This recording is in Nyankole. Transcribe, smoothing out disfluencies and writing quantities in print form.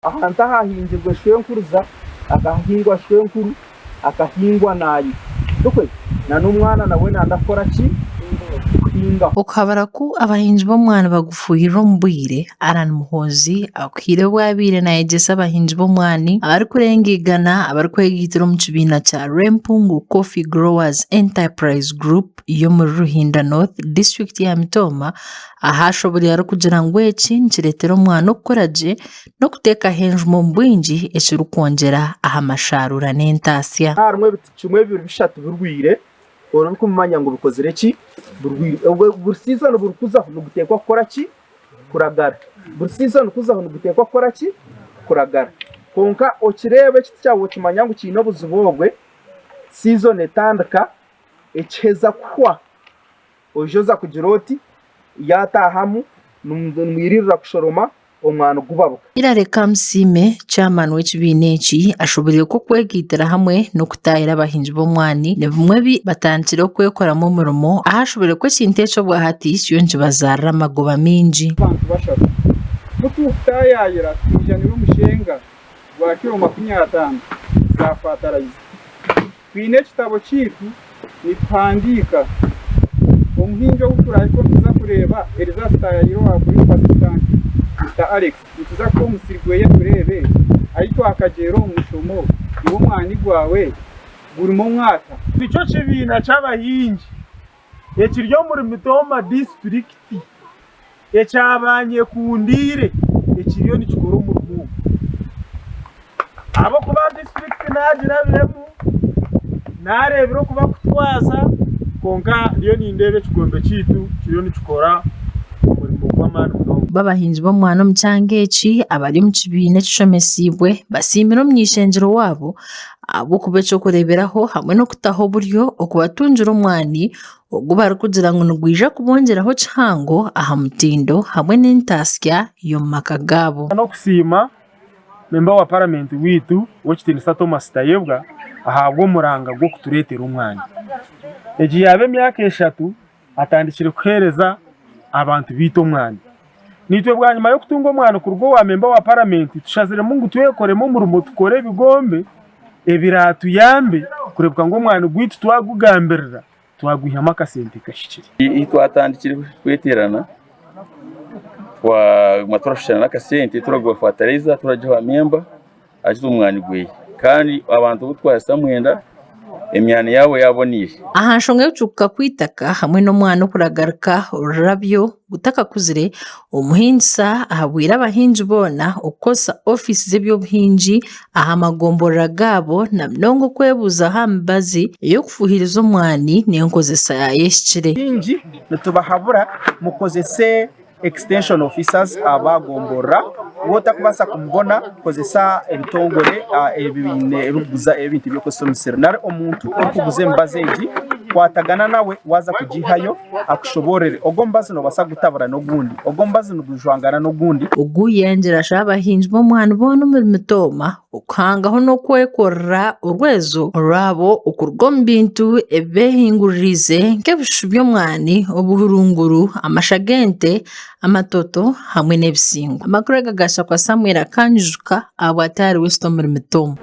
Ahantu ahahingirwe shwenkuruza hakahingwa shwenkuru hakahingwa naanye. Tikwe? Na n'omwana nawe nanda kukora ki? Kuhingaho. Okuhabura ku abahingi b'omwani bagufuhirira omu bwire, Allan Muhoozi akuhaire obu abaire nayegyesa abahingi b'omwani abarikurenga igana abarikwegaitira omu kibiina kya Rwempungu Coffee Growers Enterprise Group y'omuri Ruhinda North, disiturikiti ya Mitooma Aha ashoboreire arikugira ngu eki nikireetera omwana okukura gye n'okuteekaho enjuma omu bwingi ekirikwongyera aha masharuura n'entaasya. Harimu ebiti kimwe bibiri bishatu birwaire orikumanya ngu bikozire ki? Birwaire. Obwo buri sizoni burikuzaho niguteekwa kukora ki? Kuragara. Buri sizoni kuzaho niguteekwa kukora ki? Kuragara. Kwonka okireeba ekiti kyawe okimanya ngu kiine obuzibu obwe, sizoni etandika ekiheza kuhwa. Oija oza kugira oti, Yaataahamu, nimwiririra kushoroma, omwani gubabuka. Hilary Kamusiime, Chairman w'ekibiina eki ashoboreire ku okwegaitira hamwe n'okutaahira abahingi b'omwani ni bimwe ebi batandikire okwekoramu omurimo ahu ashoboreire ku ekintu eki obwahati kiriyo nikibazaarira amagoba maingi. Abantu bashatu. Ku turikutaayaayira twijanira omushenga gwa kiro 50 za fatarayiza. Twine ekitabo kyaitu nituhandiika. Omuhingi ou turaahike nituza kureeba eriizooba tutaayaayire owa Group Assistant Mister Alex nituza kuha omusiri gweye tureebe ahi twakagyeera omu mushomo iwe omwani gwawe gurimu omwata. Nikyo kibiina ky'abahingi ekiri omuri Mitooma disiturikiti ekyabanyekundiire ekiriyo nikikora omurimo ogu. Ahabw'okuba disiturikiti naagirabiremu, naareebire oku barikutwaza kwonka ndiyo nindeeba ekigombe kyaitu kiriyo nikikora omurimo gw'amaani munonga. Bo abahingi b'omwana omu kyanga eki abari omu kibiina ekishomesiibwe basiimire omuny'eishengyero waabo ahabw'okuba eky'okureeberaho hamwe n'okutaho oburyo okubatungira omwani ogu barikugira ngu nigwija kubongyeraho kihango aha mutindo hamwe n'entaasya y'omu maka gaabo. N'okusiima Memba wa Paramenti waitu Owekitiinisa Thomas Tayebwa ahabw'omuranga gw'okutureetera omwanya. Egi yaaba emyaka eshatu atandikire kuheereza abantu baitu omwanya. Naitwe bwanyima y'okutunga omwani kuruga owa memba wa Paramenti tushaziremu ngu twekoremu omurimo tukore ebigombe ebiraatuyambe kureebeka ngu omwani gwaitu twagugambirira twagwihamu akasente kahikire. Ahu twatandikire kweteerana twaguma turashushana n'akasente turagura fatarayiza turagiha memba agize omwani gwe kandi abantu abu twahisa mwenda emyani yaabo yaboneire. Aha nshonga y'okucuukuka kw'eitaka hamwe n'omwana okuragarika orurabyo gutakakuzire, omuhingisa ahabwire abahingi boona okukozesa ofiisi z'eby'obuhingi aha magomborora gaabo na munonga okwebuuzaho aha mibazi ey'okufuhiriza omwani n'enkozesa yaayo ehikire. Abahingi nitubahabura mukozese Extension officers aba gomborora waaba otarikubaasa kumubona kozesa ebitongore ebiine ebirikuguza ebintu eby'okukozesa omu musiri nari omuntu orikuguza emibazi egi kwatagana nawe waaza kugiihayo akushoboorore. Ogwo omubazi noobaasa kugutabura n'ogundi, ogwo omubazi nigujwangana n'ogundi. Ogu yangira ashaba abahingi b'omwani boona omuri Mitooma okuhangaho n'okwekorera orwezo orwabo okuruga omu bintu ebi beehinguririize nk'ebishushu by'omwani, obuhurunguru, amasha g'ente, amatoto hamwe n'ebisingo. Amakuru aga gaashakwa Samuel Akanyijuka ahabwa Tayari West omuri Mitooma.